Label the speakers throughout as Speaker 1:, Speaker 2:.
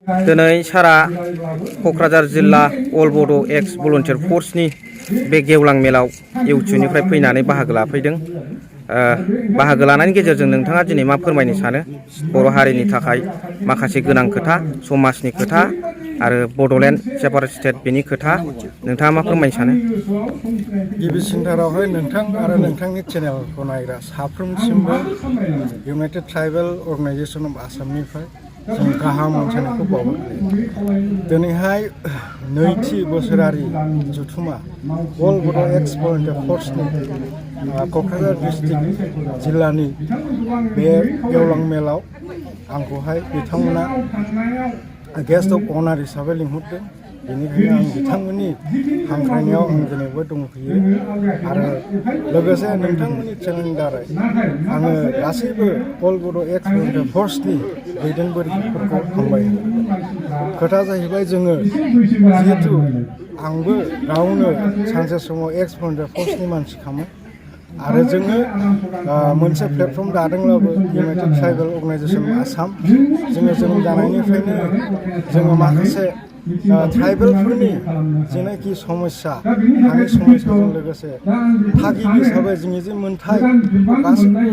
Speaker 1: दिनै सारा क'क्राझार जिल्ला अल बड' एक्स भलन्टियार फर्सनि बे गेवलां मेलाव इउटिउबनिफ्राय फैनानै बाहागो लाफैदों। बाहागो लानायनि गेजेरजों नोंथाङा दिनै मा फोरमायनो सानो? बर' हारिनि थाखाय माखासे गोनां खोथा, समाजनि खोथा आरो बड'लेण्ड सेपारेट स्टेट बेनि खोथा नोंथाङा मा फोरमायनो सानो?
Speaker 2: गिबिसिनथारावहाय नोंथां आरो नोंथांनि चेनेलखौ नायग्रा साफ्रोमसिमबो इउनाइटेड ट्राइबेल अर्गानाइजेसन अफ आसामनिफ्राय जों गाहाम हामलायनायखौ बावहरग्रोयो। दिनैहाय नैथि बोसोरारि जथुमा अल बड' एक्स भलन्टियार फर्सनि क'क्राझार डिस्ट्रिक्ट जिल्लानि बे गेवलां मेलाव आंखौहाय बिथांमोना गेस्ट अफ अनार हिसाबै लिंहरदों। बेनिखायनो आं बिथांमोननि हांख्रायनायाव आं दिनैबो दंफैयो आरो लोगोसे नोंथांमोननि चेनेलनि दारै आङो गासैबो अल बड' एक्स भलन्टियार फर्सनि दैदेनगिरिफोरखौ हामबाय होयो। खोथा जाहैबाय जोङो जिहेथु आंबो गावनो सानसे समाव एक्स भलन्टियार फर्सनि मानसिखामोन आरो जोङो मोनसे प्लेटफर्म दादोंब्लाबो इउनाइटेड ट्राइबेल अर्गानाइजेसन आसाम जोङो जोनोम जानायनिफ्रायनो जोङो माखासे ट्राइबेलफोरनि जेनाखि समस्या हानि समस्याजों लोगोसे थागिबि हिसाबै जोंनि जे मोनथाय गासैबो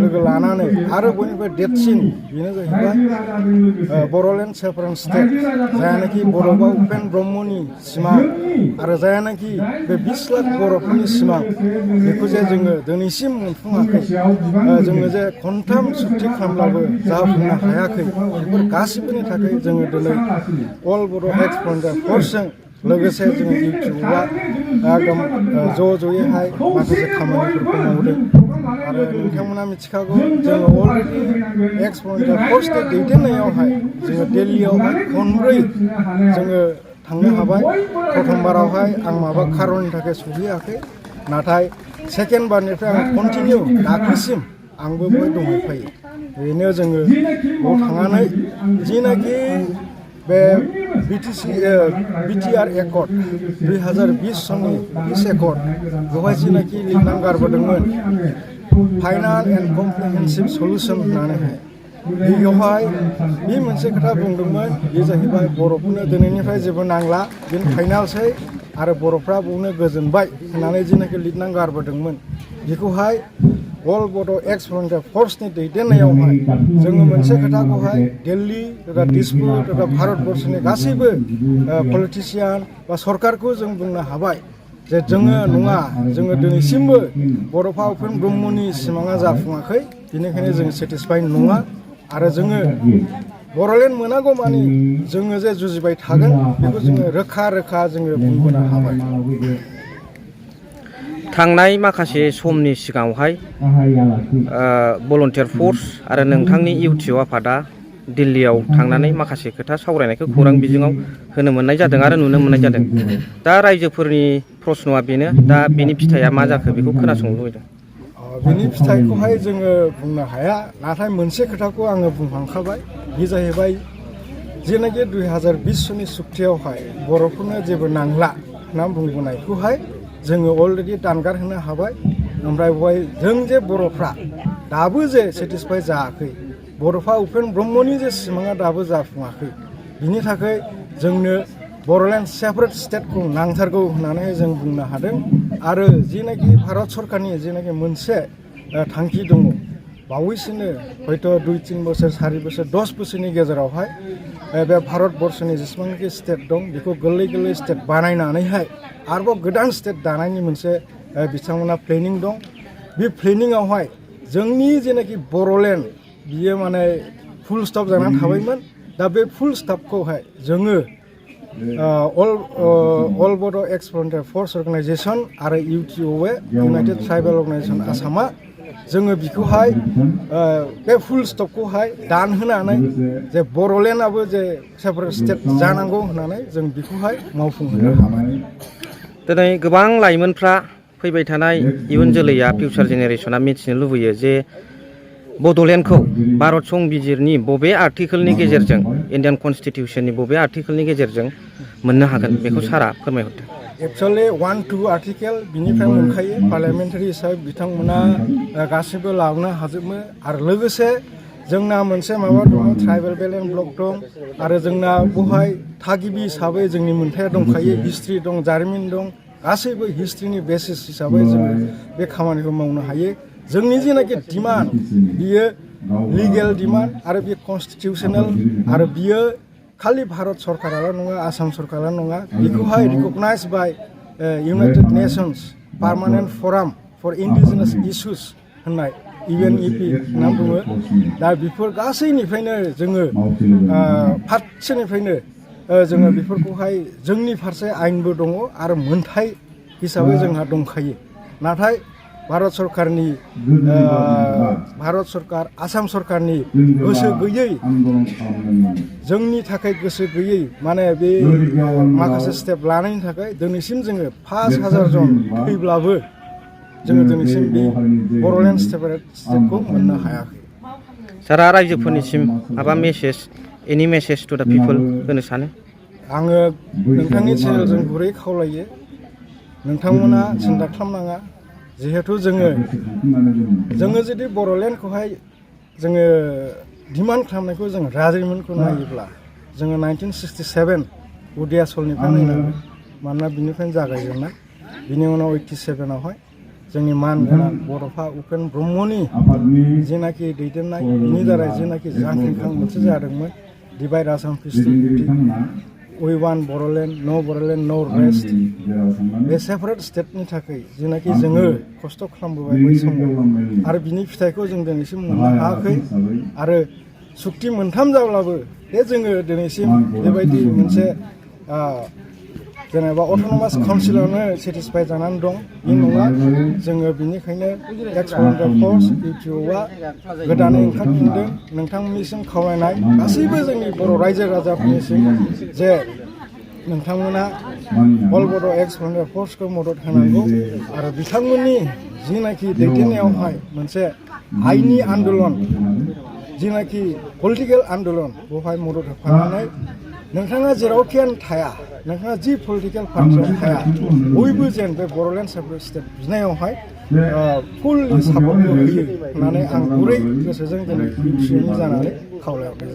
Speaker 2: लोगो लानानै आरो बयनिफ्राय देरसिन बेनो जाहैबाय बड'लेण्ड सेपारेट स्टेट जायनाखि बड'फा उपेन ब्रह्मनि सिमां आरो जायनाखि बे 20 लाख बर'फोरनि सिमां बेखौ जे जोङो दिनैसिम मोनफुङाखै, जोङो जे खनथाम सुक्ति खालामब्लाबो जाफुंनो हायाखै, बेफोर गासिबोनि थाखाय जोङो दिनै अल बड' एक्स भलन्टियार फर्सजों लोगोसे जोङो इउटिउबआ एकदम ज'यैहाय माखासे खामानिफोरखौ मावदों आरो नोंथांमोना मिथिखागौ जोङो अलरेडि एक्स भलन्टियार फर्सनि दैदेननायावहाय जोङो दिल्लीयावहाय खनब्रै जोङो थांनो हाबाय। प्रथमबारावहाय आं माबा खारननि थाखाय सहैयाखै, नाथाय सेकेन्ड बारनिफ्राय आं कन्टिनिउ दाख्लैसिम आंबो बहाय दंहैफायो। बेनो जोङो बाव थांनानै जिनाखि बे बिटिआर एकर्ड 2020 सननि पिस एकर्ड बेवहाय जिनाखि लिरनानै गारबोदोंमोन फाइनाल एन्ड कमप्रिहेन्सिभ सल्युसन होननानैहाय बेयावहाय बे मोनसे खोथा बुंदोंमोन, बे जाहैबाय बर'फोरनो दिनैनिफ्राय जेबो नांला, बेनो फाइनालसै आरो बर'फ्रा बावनो गोजोनबाय होननानै जिनाखि लिरनानै गारबोदोंमन बेखौहाय अल बड' एक्स भलन्टियार फर्सनि दैदेननायावहाय जोङो मोनसे खोथाखौहाय दिल्ली एबा दिसपुर एबा भारतबर्षनि गासैबो पलिटिसियान बा सरकारखौ जों बुंनो हाबाय जे जोङो नङा, जोङो दिनैसिमबो बड'फा उपेन ब्रह्मनि सिमाङा जाफुङाखै, बेनिखायनो जों सेटिसफाइड नङा आरो जोङो बड'लेण्ड मोनागौ मानि जोङो जे जुजिबाय थागोन बेखौ जोङो रोखा रोखा जोङो बुंबोनो हाबाय।
Speaker 1: थांनाय माखासे समनि सिगाङावहाय भलन्टियार फर्स आरो नोंथांनि इउटिउब आफादा दिल्लीयाव थांनानै माखासे खोथा सावरायनायखौ खौरां बिजोङाव होनो मोननाय जादों आरो नुनो मोननाय जादों। दा रायजोफोरनि प्रश्नआ बेनो, दा बेनि फिथाइया मा जाखो बेखौ खोनासंनो लुबैदों।
Speaker 2: बिनि फिथाइखौहाय जोङो बुंनो हाया, नाथाय मोनसे खोथाखौ आङो बुंखांखाबाय, बे जाहैबाय जेनाखि 2020 सननि सुक्तियावहाय बर'फोरनो जेबो नांला होनना बुंबोनायखौहाय जोङो अलरेडि दानगार होनो हाबाय। ओमफ्राय बेवहाय जों जे बर'फ्रा दाबो जे सेटिसफाइ जायाखै, बड'फा उपेन ब्रह्मनि जे सिमाङा दाबो जाफुङाखै, बिनि थाखाय जोंनो बड'लेण्ड सेपारेट स्टेटखौ नांथारगौ होननानै जों बुंनो हादों आरो जिनाखि भारत सरकारनि जिनाखि मोनसे थांखि दङ, बावैसोनो हयथ' 2-3 बोसोर 4 बोसोर 10 बोसोरनि गेजेरावहाय बे भारतबर्षनि जेसेबांनाखि स्टेट दं बेखौ गोरलै गोरलै स्टेट बानायनानैहाय आरोबाव गोदान स्टेट दानायनि मोनसे बिथांमोना प्लेनिं दं। बे प्लेनिंआवहाय जोंनि जेनाखि बड'लेण्ड बियो माने फुल स्टप जानानै थाबायमोन। दा बे फुल स्टपखौहाय जोङो अल बड' एक्स भलन्टियार फर्स अर्गानाइजेसन आरो इउटिउब इउनाइटेड ट्राइबेल अर्गानाइजेसन आसामा जोङो बिखौहाय बे फुल स्टपखौहाय दानहोनानै जे बड'लेण्डआबो जे सेपारेट स्टेट जानांगौ होननानै जों बेखौहाय मावफुंहोनो हाबाय।
Speaker 1: दिनै गोबां लाइमोनफ्रा फैबाय थानाय इयुन जोलैया फिउचार जेनेरेसना मिथिनो लुबैयो जे बड'लेण्डखौ भारत संबिजिरनि बबे आर्टिकोलनि गेजेरजों, इन्डियान कनस्टिटिउसननि बबे आर्टिकोलनि गेजेरजों मोननो हागोन, बेखौ सारा फोरमायहरदो।
Speaker 2: एक्सुवेलि 1-2 आर्टिकेल बिनिफ्राय मोनखायो, पार्लियामेन्टारि हिसाबै बिथांमोना गासिबो लाबोनो हाजोबो आरो लोगोसे जोंना मोनसे माबा दङ ट्राइबेल बेलेन ब्लक दं आरो जोंना बेवहाय थागिबि हिसाबै जोंनि मोनथाया दंखायो हिस्ट्रि दं जारिमिन दं गासैबो हिस्ट्रिनि बेसिस हिसाबै जोङो बे खामानिखौ मावनो हायो जोंनि जेनाखि डिमान्ड बियो लिगेल डिमान्ड आरो बियो कनस्टिटिउसनेल आरो बियो खालि भारत सरकाराल' नङा आसाम सरकाराल' नङा बेखौहाय रिकगनाइज बाय United nations permanent फराम four इन्डिजिनास issues होननाय UNEP होनना बुङो दा बेफोर गासैनिफ्रायनो जोङो फारसेनिफ्रायनो जोङो बेफोरखौहाय जोंनि फारसे आयेनबो दङ आरो मोनथाय हिसाबै जोंहा दंखायो नाथाय भारत सरकार आसाम सरकारनि गोसो गैयै जोंनि थाखाय गोसो गैयै माने बे माखासे स्टेप लानायनि थाखाय दिनैसिम जोङो 5,000 जन थैब्लाबो जोङो दिनैसिम बे बर'लेण्ड सेपारेट स्टेटखौ मोननो हायाखै
Speaker 1: सारा रायजोफोरनिसिम माबा मेसेज एनि मेसेज टु दा पिपल होनो सानो
Speaker 2: आङो नोंथांनि चेनेलजों गुरै खावलायो नोंथांमोना सिन्था खालामनाङा जिहेथु जोङो जुदि बर'लेण्डखौहाय जोङो डिमान्ड खालामनायखौ जों जारिमिनखौ नायोब्ला जोङो 1967 उदियासलनिफ्राय नायनांगोन मानोना बिनिफ्रायनो जागायजेननाय बिनि उनाव 87आवहाय जोंनि मानगोनां बड'फा उपेन ब्रह्मनि जेनाखि दैदेननाय बिनि दारै जेनाखि जांख्रिखां मोनसे जादोंमोन divide Assam festivity We want Boroland, no rest बे सेपारेट स्टेटनि थाखाय जेनाखि जोङो खस्थ' खालामबोबाय बै समाव आरो बिनि फिथाइखौ जों दिनैसिम मोननो हायाखै आरो सुक्ति मोनथाम जाब्लाबो बे जोङो दिनैसिम बेबायदि मोनसे जेनेबा अट'नमास काउन्सिलावनो सेटिसफाइ जानानै दं बे नङा जोङो बिनिखायनो एक्स वुमेन फर्स इउटिउबआ गोदानै ओंखारफिनदों नोंथांमोननिसिम खावलायनाय गासैबो जोंनि बर' रायजो राजाफोरनिसिम जे नोंथांमोना अल बड' एक्स वुमेन फर्सखौ मदद होनांगौ आरो बिथांमोननि जिनाखि दैदेननायावहाय मोनसे आइनि आन्दलन जिनाखि पलिटिकेल आन्दलन बेवहाय मदद होफानानै नोंथाङा जेरावखियानो थाया नोंथाङा जि पलिटिकेल पार्टियाव थाया बयबो जेन बे बर'लेण्ड सेपारेट स्टेट बिनायावहाय फुललि सापर्टखौ होयो होननानै आं गुरै गोसोजों दिनै जानानै खावलायहरनाय जाबाय